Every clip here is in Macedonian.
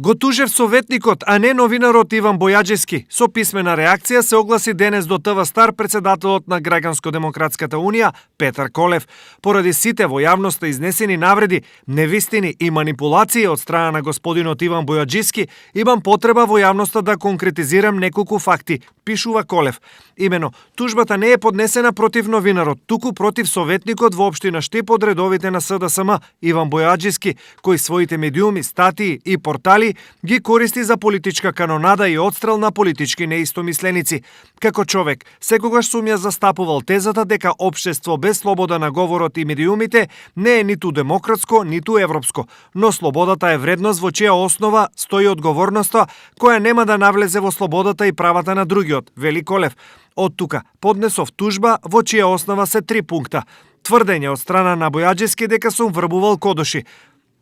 Го тужев советникот, а не новинарот Иван Бојаджевски. Со писмена реакција се огласи денес до ТВ Стар председателот на Граѓанско-демократската унија Петар Колев. Поради сите во јавноста изнесени навреди, невистини и манипулации од страна на господинот Иван Бојаджевски, имам потреба во јавноста да конкретизирам неколку факти, пишува Колев. Имено, тужбата не е поднесена против новинарот, туку против советникот во општина Штип од редовите на СДСМ Иван Бојаджевски, кој своите медиуми, статии и портали ги користи за политичка канонада и отстрел на политички неистомисленици. Како човек, секогаш сум ја застапувал тезата дека општество без слобода на говорот и медиумите не е ниту демократско, ниту европско, но слободата е вредност во чија основа стои одговорноста која нема да навлезе во слободата и правата на другиот, вели Колев. Од тука поднесов тужба во чија основа се 3 пункта. Тврдење од страна на Бојаджевски дека сум врбувал кодоши.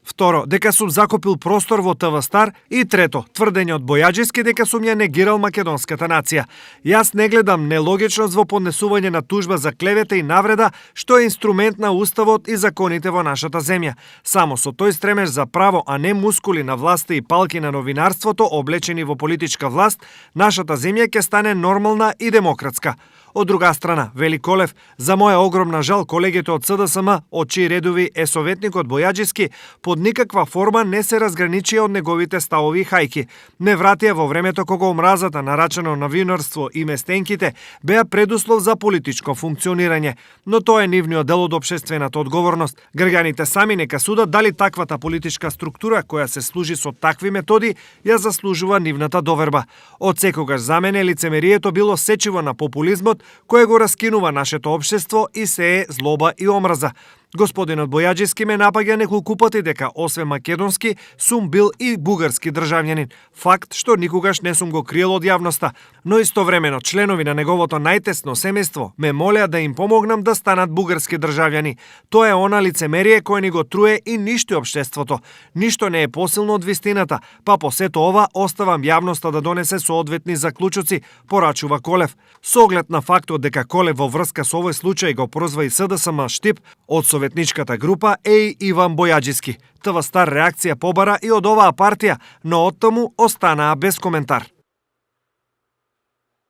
Второ, дека сум закупил простор во ТВ Стар. И трето, тврдење од Бојаджевски дека сум ја негирал македонската нација. Јас не гледам нелогичност во поднесување на тужба за клевета и навреда, што е инструмент на уставот и законите во нашата земја. Само со тој стремеж за право, а не мускули на власта и палки на новинарството облечени во политичка власт, нашата земја ќе стане нормална и демократска. Од друга страна, вели Колев, за моја огромна жал колегите од СДСМ, од чии редови е советникот Бојаджевски, под никаква форма не се разграничија од неговите ставови и хајки. Не вратија во времето кога омразата, нарачено новинарство и местенките, беа предуслов за политичко функционирање. Но тоа е нивниот дел од општествената одговорност. Граѓаните сами нека судат дали таквата политичка структура која се служи со такви методи ја заслужува нивната доверба. Од секогаш за мене лицемерието било сечиво на популизмот кое го раскинува нашето општество и се е злоба и омраза. Господинот Бојаджевски ме напаѓа неколку пати дека освен македонски сум бил и бугарски државјанин. Факт што никогаш не сум го криел од јавноста, но истовремено членови на неговото најтесно семејство ме молеа да им помогнам да станат бугарски државјани. Тоа е она лицемерие кое ни го труе и ништи општеството. Ништо не е посилно од вистината, па по сето ова оставам јавноста да донесе соодветни заклучоци, порачува Колев. Со оглед на фактот дека Колев во врска со овој случај го прозва и СДСМ Штип, од советничката група е и Иван Бојаджевски. ТВ Стар реакција побара и од оваа партија, но оттаму останаа без коментар.